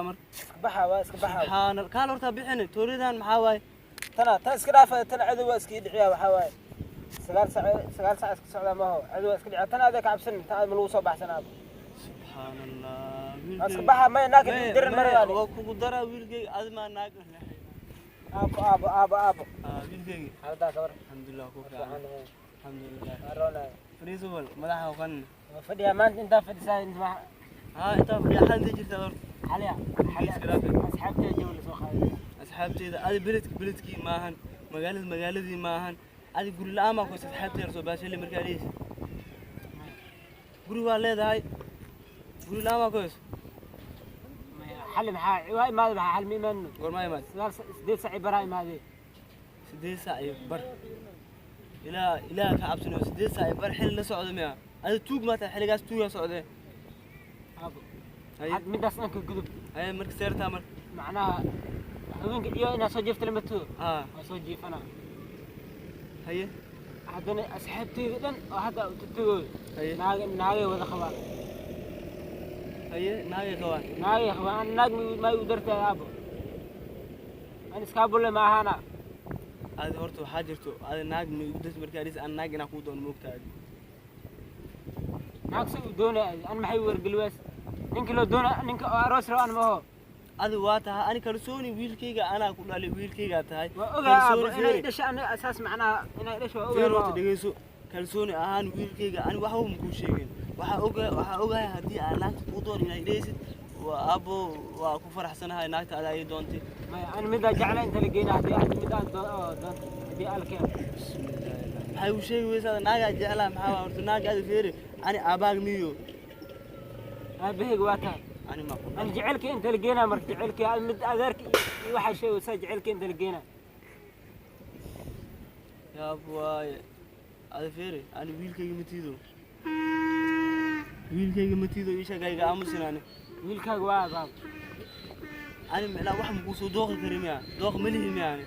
Marka Iska baxa, waa iska baxa. Subxaana, kaal horta bixin tooridan, maxaa waaye? Tana tan iska dhaafa, tan cadow waa iska dhiciyaa. Waxaa waaye 9 sac, 9 sac iska socdaa maaho, cadow waa iska dhiciyaa. Tan aad ka cabsan, tan aad ma lagu soo baxsanaaba. Subxaan Allah. Waa iska baxa, maya naag dirin maradaani. Waa kugu daraa, wiilkayga, adi maa naag? Aabo, aabo, aabo, aabo. Ah, wiilkayga. Xaaladaha ka war? Alxamdulilah, ku fiican, alxamdulilah. Roonay. Fariiso bal, madaxa kan. Waa fadhiyaa maanta, intaa fadhisaa inta. Haa, intaa fadhiya. Xal intee jirtaa horta? Xaliya. Iska dhaafay. Asxaabteeda jawi lasoo qaaday. Asxaabteeda adi beledka beledkii maahan, magaalada magaaladii maahan. Adi guri la-aan baa koysa. Asxaabteeda soo baashale markaa dheheysa guri waa leedahay, guri la-aan baa koysa. Xali maxaa waa imaaday? Maxaa xal ma imaanino? Goormaa imaad? 9, 8 sac baraa imaadee. 8 saac iyo bar? Ilaa ilaah ka cabsanayo, 8 saac iyo bar xilli la socdo miya? Adi tuug maata, xilligaas tuugaa socdee. Aabo. Haye. Had midaas aan ka gudub. Haye, marka seertaa marka. Macnaha haweenka iyo inaad soo jiifta lama tuo. Haa. Waa soo jiifana. Haye. Haddana asxaabteyda dhan oo hadda tutagooy Haye. Naag naagay wada qabaan. Haye, naagay qabaan. Naagay qabaan. Ana naag ma igu dartay, aabo? An iskaabule ma ahaana. Adi horta waxaa jirto, adi naag ma igu dartay markaa dhis, an naag inaa kuu doono moogtaa adi. Naag si uu doonay an maxay wargeliwaas? Ninka loo doona, ninka oo aroos rabo an ma aho. Adi waa tahay, ani kalsooni wiilkayga anaa ku dhalay, wiilkaygaa tahay. Waa ogaa, aabo. Kalsooni Inay feeri. Dhasha ana asaas, macnaha inay dhasho waa Feer ogaa. Horta dhegeyso, kalsooni ahaan wiilkayga ani waxba ma kuu sheegin. Waxaa oga, waxaa ogahay haddii aan naagta kuu doon inay dhehaysid, waa aabbo, waa ku faraxsanahay naagta adaa ii doontay. Maya, an midaa jecla inta la geyna haddii aad mid aad oo doonto haddii alkeen. Maxay u sheegi weysaa naagaa jeclaa? Maxaa waa horta naaga? Adi feeri, ani aabbaaga miyo? Aabahayga waa tahay. Ani ma ku An jecelkii inta la geynaa marka jecelkii aad mid adeerka iyo waxaa sheegaysaa jecelkii inta la geynaa. Yaab waaye. Adi feeri, ani wiilkayga ma tiido, wiilkayga ma tiido, ii sheeg, ayga aamusin ani. Wiilkaaga waa abaab. Ani micnaa wax makuu soo dooqi kari miya? Dooq ma lihi miya ani?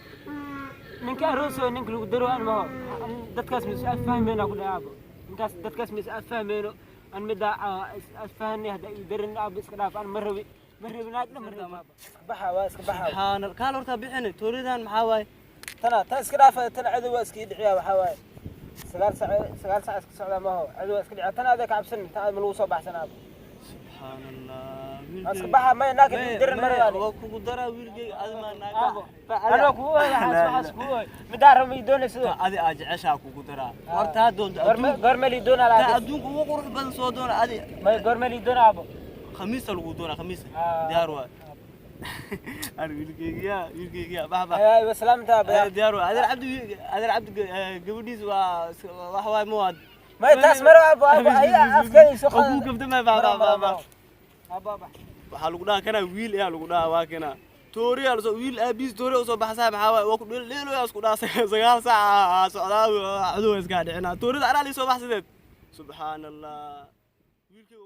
Ninka aroosoo ninka lagu daro an maho. An dadkaas ma is afahmeyna ku dhahay, aabo. Ninkaas dadkaas ma is afahmeyno. An midaa is afahani hadda ii darin, aabo, iska dhaaf. An ma rabi, ma rabi naag dhan, ma rabi, aabo. Iska baxa, waa iska baxa. Subxaana, kaal horta bixin tooridan, maxaa waaye? Tana tan iska dhaafa, tan cadow waa iska dhiciyaa. Waxaa waaye 9 sac, 9 sac iska socdaa maaho, cadow waa iska dhiciyaa. Tan aad ka cabsan, tan aad ma lagu soo baxsanaaba. Subxaan Allah. Waa iska baxa, maya naag dirin maradaani. Waa kugu daraa, wiilkayga, adi maa naag? Aabo, anoo kugu oy, waxaas kugu oy, midaa raba ma ii doonayso. Adi aa jeceshaa kugu daraa hortaa doonto. Goorma lii doonaa taa laakiin? Adduunka ugu qurux badan soo doona adi. May, goorma lii doonaa, aabo? Khamiista lagu doonaa, khamiista. Ah. Diyaar waay ani, wiilkaygiya, wiilkaygiya, bax bax. Ay, wasalaamta, aabo. Diyaar waay. Adeer Cabdi, adeer Cabdi, gabadhiis waa wax waay muwaad. May, taas maro, aabo, aabo, ay afkeeda soo oo kuu kaftama, bax bax bax bax. Aabo, bax. Waxaa lagu dhahaa kana wiil ayaa lagu dhahaa, waa kana tooriyaa lasoo wiil aabiis tooriya usoo baxsaa. Maxaa waay? Waa ku dheeldheeloyaa, isku dhahaa 9 saac socdaa, cadow iskaa dhicinaa, toorida anaa lii soo baxsadeed. Subxaan Allah, wiilkayga.